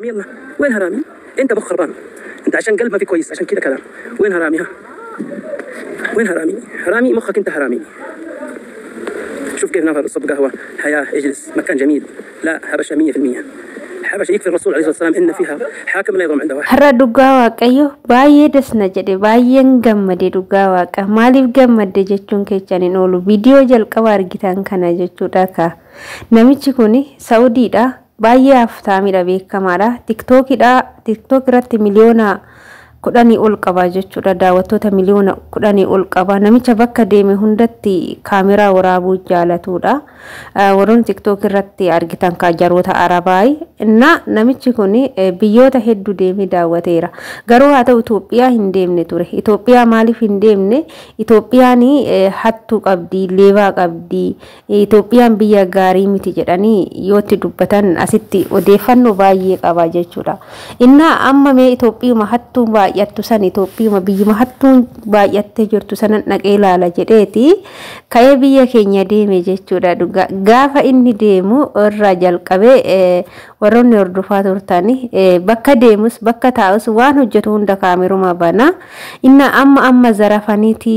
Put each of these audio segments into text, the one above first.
يلا وين هرامي؟ انت مخ خربان، انت عشان قلب ما في كويس عشان كذا كلام. وين هرامي؟ ها وين هرامي؟ هرامي مخك انت هرامي. شوف كيف نفر صب قهوه، حياه، اجلس، مكان جميل. لا حبشه 100% حبشه. يكفي الرسول عليه الصلاه والسلام ان فيها حاكم لا يظلم عنده واحد. Har'a dhugaa Waaqayyo baay'ee dasna jedhe, baay'een gammade dhugaa Waaqa. Maaliif gammadde jechuun keessan hin oolu. Viidiyoo jalqaba argitan kana jechuudha ka. Namichi kun Saudiidha. Baay'ee haftaamidha, beekamaadha. Tiktookiidha. Tiktook irratti miliyoona 10 ol qaba jechuudha. Daawwattoota miliyoona 10 ol qaba. Namicha bakka deeme hundatti kaameraa waraabuu jaalatudha. Warroonni Tiktook irratti argitan jaroota Arabaayi. Inna namichi kun biyyoota hedduu deemee daawwateera. Garuu haa ta'u Itoophiyaa hin deemne ture. Itoophiyaa maaliif hin deemne? Itoophiyaan hattuu qabdi, leebaa qabdi. Itoophiyaan biyya gaarii miti jedhanii yootti dubbatan asitti odeeffannoo baay'ee qaba jechuudha. Inna amma mee Itoophiyuma hattuun baay'attu san, Itoophiyuma biyyuma hattuun baay'attee jirtu sanan dhaqee ilaala jedheeti ka'ee biyya keenya deeme jechuudha. Dhugaa gaafa inni deemu irraa jalqabee warroonni hordofaa turtani bakka deemus bakka taa'us waan hojjetu hunda kaameruma bana. Inna amma amma zarafaniiti,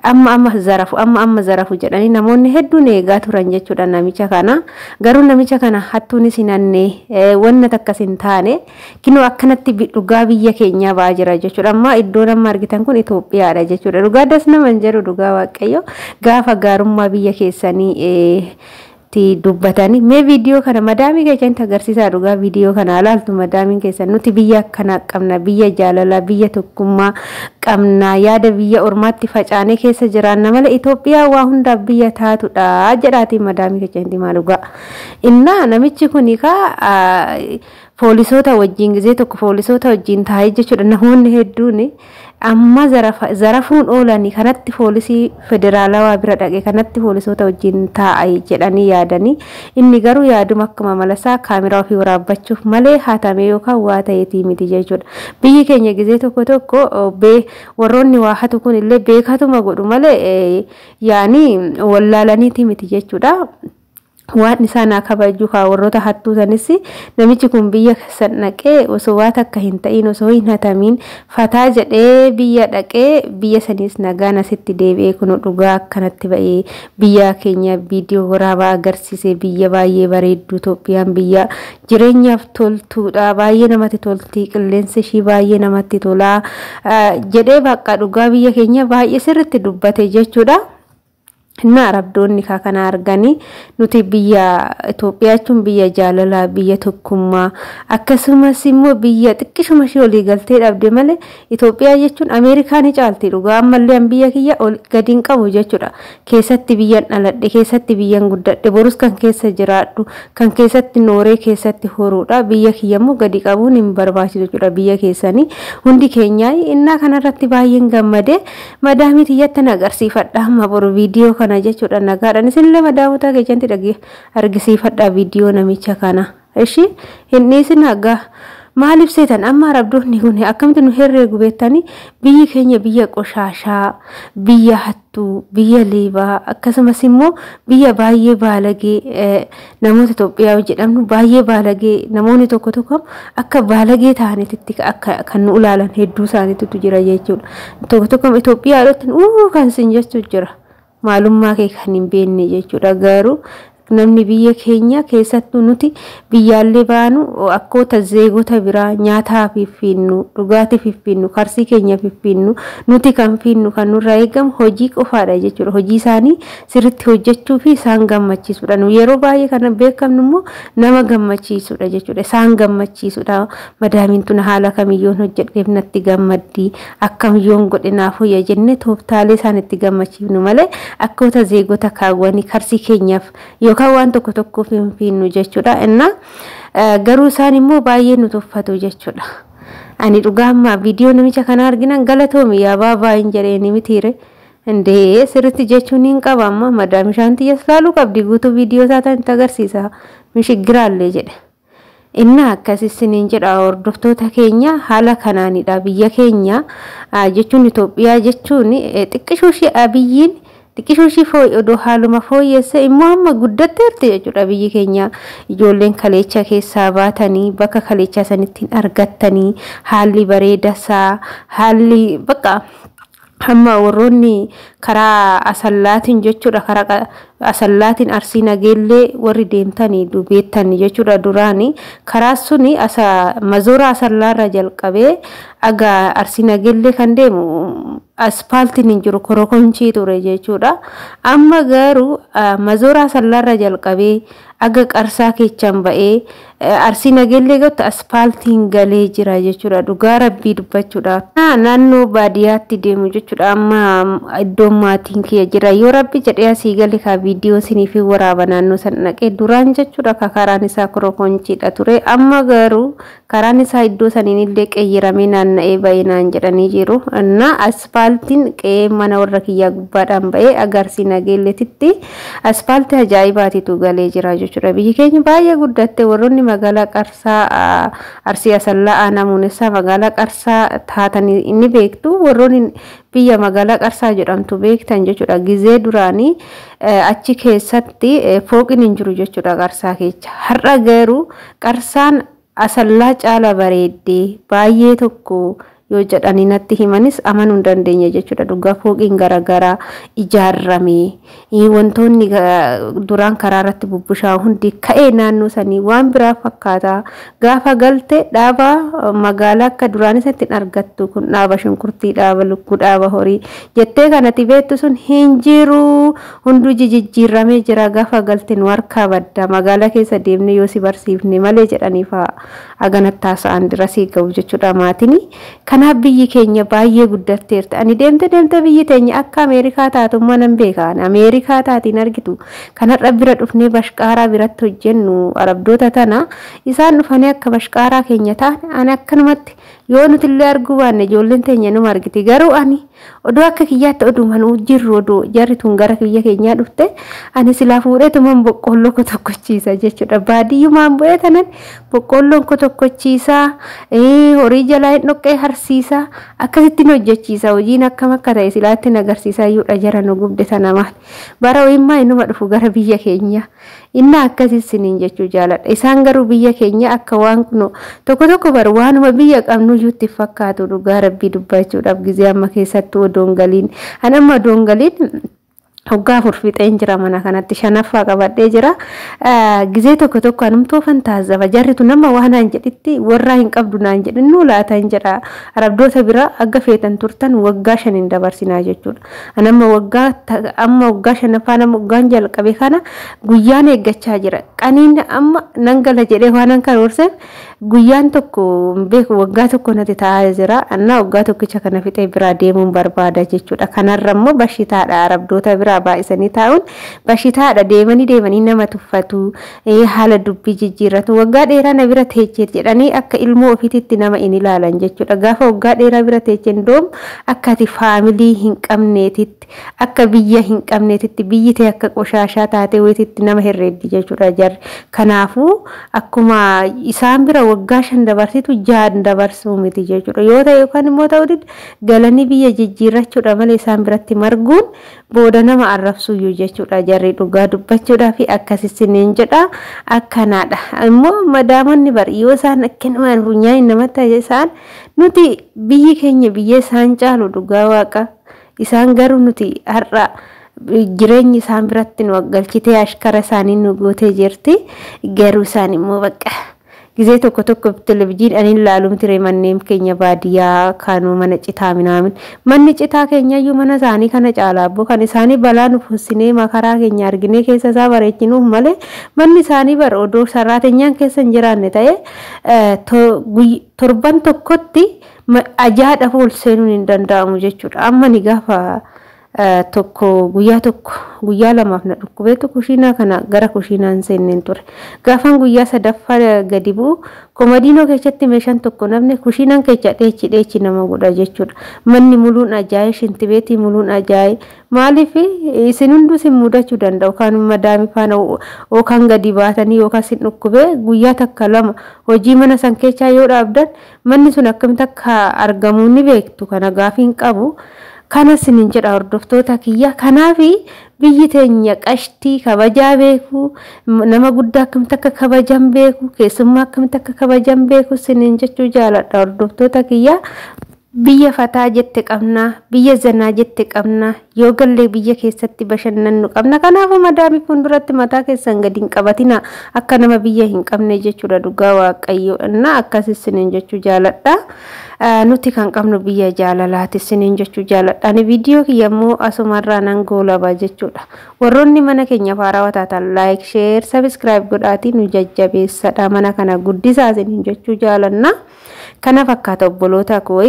amma amma zarafu, amma amma zarafu jedhanii namoonni hedduun eegaa turan jechuudha namicha kana. Garuu namicha kana hattuunis hin hanne, wanna takkas hin taane, kinoo akkanatti dhugaa biyya keenyaa ba'aa jira jechuudha. Amma iddoon amma argitan kun Itoophiyaadha jechuudha. Dhugaa das naman jedhu, dhugaa Waaqayyo, gaafa gaarummaa biyya keessanii itti dubbatanii. Mee viidiyoo kana madaamii keessanitti agarsiisaa. Dhugaa viidiyoo kana ilaaltu madaamiin keessan. Nuti biyya akkanaa qabna, biyya jaalalaa, biyya tokkummaa qabna, yaada biyya ormaatti facaanee keessa jiraanna malee Itoophiyaa waa hundaaf biyya taatudha jedhaatiin madaamii keessanitti maa. Dhugaa innaa namichi kun kaa poolisoota wajjin gizee tokko poolisoota wajjin taa'ee jechuudha. Namoonni hedduun amma zarafuun oolanii kanatti poolisii federaalawaa bira dhaqe, kanatti poolisoota wajjin taa'e jedhanii yaadanii, inni garuu yaaduma akkuma malasaa kaameraa ofii waraabbachuuf malee hatame yookaan waa ta'eetii miti jechuudha. Biyyi keenya gizee tokko tokko warroonni waa hatu kun illee beekatuma godhu malee yaanii wallaalaniiti miti jechuudha. Waan isaan haa kabaju kaa warroota hattuu sanis. Namichi kun biyya san dhaqee osoo waa takka hin ta'in, osoo hin hatamiin fataa jedhee biyya dhaqee, biyya sanis nagaan asitti deebi'ee kun dhugaa akkanatti ba'ee biyya keenya viidiyoo waraabaa agarsiise. Biyya baay'ee bareeddu Itoophiyaan, biyya jireenyaaf toltuudha, baay'ee namatti tolti, qilleensi ishii baay'ee namatti tolaa jedhee bakka dhugaa biyya keenya baay'ee sirriitti dubbate jechuudha. Inna Arabdoonni kaa kana arganii nuti biyya Itoophiyaa jechuun biyya jaalalaa, biyya tokkummaa, akkasumas immoo biyya xiqqishuma ishee olii galtee dhabde malee Itoophiyaa jechuun Ameerikaa ni caalti. Dhugaa ammallee an biyya kiyya ol gadi hin qabu jechuudha. Keessatti biyyan dhaladhe, keessatti biyyan guddadhe, borus kan keessa jiraadhu, kan keessatti nooree keessatti horuudha. Biyya kiyya immoo gadi qabuun hin barbaachisu jechuudha biyya keessanii hundi keenyaa. Innaa kanarratti baay'een gammade. Madaamii tiyyatti na agarsiifadha amma boru viidiyoo kana jechuudha nagaadhaan. Isinillee madaamota keessatti dhagee argisiifadha viidiyoo namicha kana. Ishi hin dhiisin hagaa. Maaliif seetan amma Arabdoonni kun akkamitti nu herreegu beektanii? Biyyi keenya biyya qoshaashaa, biyya hattuu, biyya leebaa, akkasumas immoo biyya baay'ee baalagee, namoota Itoophiyaa jedhamnu baay'ee baalagee, namoonni tokko tokko akka baalagee ta'anitti akka kan nu ilaalan hedduu isaaniitu jira jechuudha. Tokko tokko Itoophiyaadhaatti uu kan sin jechuu jira. Maalummaa kee kan hin beekne jechuudha. Garuu namni biyya keenya keessattuu nuti biyyaallee baanu akkoota zeegota biraa nyaataaf fiffiinnu, dhugaatiif fiffiinnu, karsii keenya fiffiinnu, nuti kan fiinnu kan nurraa eegamu hojii qofaadha jechuudha. Hojii isaanii sirriitti hojjechuu fi isaan gammachiisuudha. Nu yeroo baay'ee kana beekamnu immoo nama gammachiisuudha jechuudha. Isaan gammachiisuudha. Madaamiin tun haala kamiyyoon hojjedheef natti gammaddi, akkamiyyoon godhe naaf hoyya jennee tooftaalee isaan itti gammachiifnu malee akkoota zeegota kaawwanii karsii keenyaaf yookaan waan tokko tokkoof hin fiinnu jechuudha. Inna garuu isaan immoo baay'ee nu tuffatu jechuudha. Ani dhugaa amma viidiyoo namicha kana arginan galatoomi yaa baabaa hin jedheeni mitiire. Indee sirriitti jechuun hin qaba, amma madaam ishaan tiyyas laaluu qabdi, guutuu viidiyoo isaa tan itti agarsiisa mishigiraallee jedhe. Inna akkas isiniin jedha hordoftoota keenya, haala kanaanidha. Biyya keenya jechuun, Itoophiyaa jechuun xiqqishuu ishee Abiyyiin Xiqqishuu ishii odoo haaluma fooyyesse immoo amma guddatteerti jechuudha biyyi keenya. Ijoolleen kaleecha keessaa baatanii bakka kaleechaa sanittiin argattanii haalli bareedasaa haalli bakka hamma warroonni karaa Asallaatiin jechuudha, karaa Asallaatiin Arsii Nageellee warri deemtanii dubeettanii jechuudha. Duraanii karaa suni mazoora Asallaarra jalqabee aga Arsii Nageellee kan deemu aspaaltiin hin jiru, korokonchii ture jechuudha. Amma garuu mazoora Asallaarra jalqabee aga Qarsaa keechaan ba'ee Arsii Nageellee gatti aspaaltiin galee jira jechuudha, dhugaa rabbii dubbachuudha. Naannoo baadiyyaatti deemu jechuudha amma iddoon maatiin kiyya jira. Yoo rabbi jedhee asii gale ka viidiyoo isiniif waraaba naannoo san dhaqee. Duraan jechuudha ka karaan isaa korokonchiidha ture. Amma garuu karaan isaa iddoo saniin illee qeeyyiramee naanna'ee ba'ee naan jedhanii jiru. Na aspaaltiin qe'ee mana warra kiyyaa gubbaadhaan ba'ee Arsii Nageelleetitti aspaaltii ajaa'ibaatitu galee jira jechuudha. Biyyi keenya baay'ee guddatte. Warroonni magaalaa Qarsaa, Arsii Asallaa aanaa Muunessaa magaalaa Qarsaa taatanii inni beektu, warroonni biyya magaalaa Qarsaa jedhamtu beektan jechuudha. Gizee duraanii achi keessatti fooqin hin jiru jechuudha Qarsaa keessa. Har'a garuu Qarsaan Asallaa caala bareeddee baay'ee tokko yoo jedhanii natti himanis amanuu hin dandeenye jechuudha. Dhugaa fooqiin garaagaraa ijaarame, wantoonni duraan karaa irratti bubbushaa hundi ka'ee naannoo sanii waan biraa fakkaata. Gaafa galte dhaaba magaalaa akka duraan isatti hin argattu. Kun dhaaba shunkurtii, dhaaba lukkuu, dhaaba horii jettee kanatti beektu sun hin jiru, hunduu jijjiiramee jira. Gaafa galte nu harkaa badda magaalaa keessa deemne yoo si barsiifne malee jedhanii fa'a haganatti haasa'an dirasii ga'u jechuudha maatiin. Kanaaf biyyi keenya baay'ee guddatteerti. Ani deemte deemte biyyi teenya akka Ameerikaa taatummaa nan beeka. Ameerikaa taatiin argitu. Kanarra bira dhufnee bashqaaraa biratti hojjennu arabdoota tana, isaan dhufanii akka bashqaaraa keenya ta'an, ani akkanumatti yoo nuti illee arguu baanne ijoolleen teenya numa argiti. Garuu ani odoo akka kiyyaatti odumaan jirru, odoo jarri tun gara biyya keenyaa dhufte, ani silaa fuudheetuman boqqoolloo kotokkochiisa jechuudha. Baadiyyumaan bu'ee tanan boqqoolloon kotokkochiisaa, horii jalaa hin dhoqqee harsiisaa, akkasittiin hojjechiisa. Hojiin akkam akka ta'e silaatti agarsiisaa iyyuudha jara nu gubde sana maali. Bara wayimmaa inuma dhufu gara biyya keenyaa. Inni akkasii siniin jechuu jaaladha. Isaan garuu biyya keenya akka waan kun tokko tokko bar waanuma biyya qabnu iyyuu fakkaatu, dhugaa rabbii dubbachuudhaaf gizee amma keessattuu odoon galiin. Ani amma odoon galiin waggaa 4 fixeen jira, mana kanatti shanaffaa qabadhee jira. Gizee tokko tokko anumtuu fantaazaba, jarritu nama waan naan jedhitti warraa hin qabdu naan jedhin nuu laatan jedha. Arabdoota bira akka feetan turtan waggaa 5 hin dabarsinaa jechuudha. Anamma waggaa amma waggaa shanaffaa nama waggaan jalqabe kana guyyaan eeggachaa jira. Qaniin amma nan gala jedhee waan an karoorseef guyyaan tokko beeku waggaa tokko natti ta'aa jira. Annaa waggaa tokkicha kana fixee biraa deemuun barbaada jechuudha. Kanarra immoo bashitaadha, arabdoota biraa baay'isanii taa'uun bashitaadha. Deemanii deemanii nama tuffatu, haala dubbii jijjiirratu, waggaa dheeraa na bira teechee jedhanii akka ilmoo ofiititti nama in ilaalan jechuudha. Gaafa waggaa dheeraa bira teecheen doom akka ati faamilii hin qabneetitti, akka biyya hin qabneetitti, biyyi ta'e akka qoshaashaa taatee wayititti nama herreeddi jechuudha jarri. Kanaafuu akkuma isaan bira waggaa 5 dabarsitu 6 dabarsuu miti jechuudha. Yoo ta'e yookaan immoo ta'uu dide galanii biyya jijjiirrachuudha malee isaan biratti marguun booda nama arrabsuyyuu jechuudha jarri, dhugaa dubbachuudhaa fi akkasisiniin jedha akkanaadha. Immoo madaamonni bar yoo isaan akkanumaan funyaan namatti isaan nuti biyyi keenya biyya isaan caalu, dhugaa waaqa. Isaan garuu nuti har'a jireenyi isaan biratti nu galchitee ashkara isaanii nu gootee jirti. Garuu isaan immoo bakka gizee tokko tokko televizyiin ani ilaalu miti, manneen keenya baadiyyaa kaanuu mana citaa minaamin, manni citaa keenyayyuu mana isaanii kana caalaa abboo. Kan isaanii balaa nu fussinee makaraa keenya arginee keessa isaa bareechinuuf malee manni isaanii bar odoo saraatenyaan keessa hin jiraanne ta'e torban tokkotti ajaadhaaf ol seenuun hin danda'amu jechuudha. Amma ni gaafa tokko guyyaa tokko guyyaa lamaaf na dhukkubeetu kushiinaa kana gara kushiinaa hin seenneen ture. Gaafan guyyaa sadaffaa gadi bu'u komadiinoo keessatti meeshaan tokko namni kushiinaan keessa dheechi dheechi nama godha jechuudha. Manni muluun ajaa'ee, shintibeetii muluun ajaa'ee. Maaliif isin hunduu isin mudachuu danda'u, kan madaami faana yookaan gadi baatanii yookaan isin dhukkubee guyyaa takka lama hojii mana san keessaa yoo dhaabdan manni sun akkamitti akka argamu ni beektu, kana gaafii hin qabu. Kana sinin jedha hordoftoota kiyya. Kanaaf biyyi teenya qashtii kabajaa beeku, nama guddaa akkamitti akka kabajan beeku, keessummaa akkamitti akka kabajan beeku sinin jechuu jaaladha hordoftoota kiyya. Biyya fataa jette qabna, biyya zanaa jette qabna, yoo gallee biyya keessatti bashannannu qabna. Kanaafuu madaamii fuulduratti mataa keessan gadi hin qabatina akka nama biyya hin qabne jechuudha dhugaa Waaqayyo. Innaa akkas isiniin jechuu jaaladha. Nuti kan qabnu biyya jaalalaati isiniin jechuu jaaladha. Ani viidiyoo kiyya immoo asumarraa nan goolaba jechuudha. Warroonni mana keenya faarawaa taatan like, share, subscribe godhaatii nu jajjabeessadha. Mana kana guddisaa isiniin jechuu jaalanna. Kana fakkaata obboloota koo,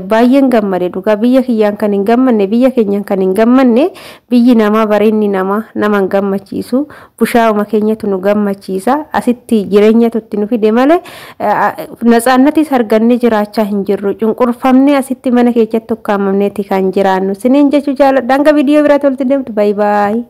baay'een gammade dhugaa. Biyya kiyyaan kan hin gammanne, biyya keenyaan kan hin gammanne, biyyi namaa bareenni namaa nama hin gammachiisu, bushaa'uma keenyatu nu gammachiisa. Asitti jireenyatu itti nu fide malee natsaannatis argannee jiraachaa hin jirru. Cunqurfamnee asitti mana keessatti ukkaamamneeti kan jiraannu. Siniin jechuu jaaladha. Hanga viidiyoo biraa tolti deemtu, baay'ee baay'ee.